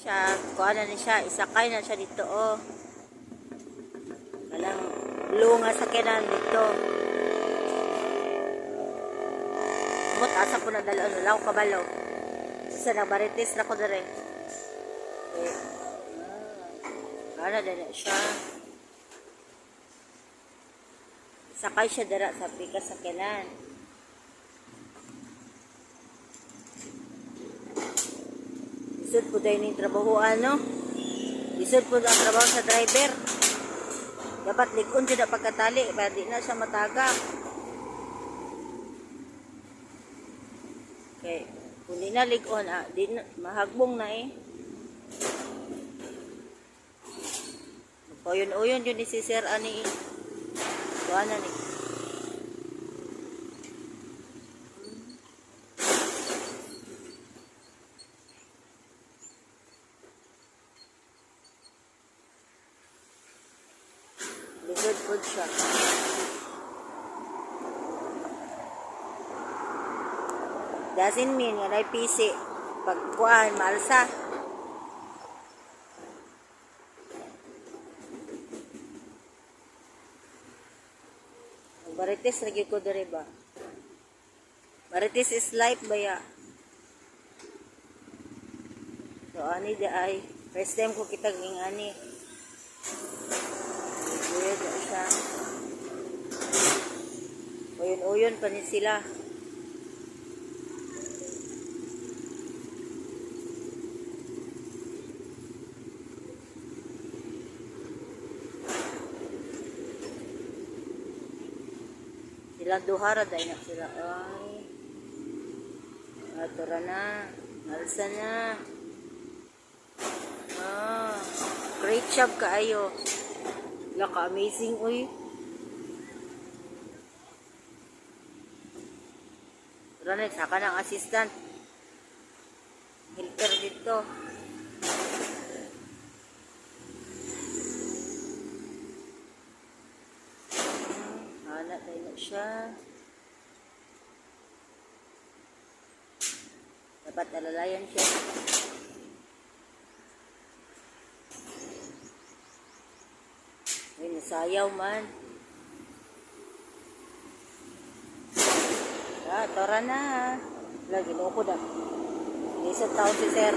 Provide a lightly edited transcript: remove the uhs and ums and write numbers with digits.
Siya, kuha na ni siya, isakay na siya dito, oh. Kanang blue nga sakyanan dito. Mut asa po na dala, wala ko kabalo. Sa nagmarites na ko dere. Eh, ana din na siya. Sakay siya dara sa pika sakyanan. Lisod po dahil yung trabaho, ano? Lisod po ang trabaho sa driver. Dapat likon siya na pagkatali para di na siya matagak. Okay. Kung di na ligon, di na, mahagbong na eh. Uyon-uyon yun ni si Sir ani. Kuha na ni. Lisod po siya. Doesn't mean nga na PC. Pag kuhaan, maalsa. Marites lagi ko dere ba? Marites is life ba ya? So ani di ay first time ko kita ging ani. Uyon na siya. Uyon-uyon pa ni sila. Sila duha ra dahil na sila. Ay. Atura na. Alsa na. Ah, great job kaayo. Laka amazing uy. Tara na, saka ng assistant. Helper dito. Ana tayo na siya. Dapat alalayan siya. Uy, nasayaw man. Ah, tora na. Lagi loko na. Isang taon si sir.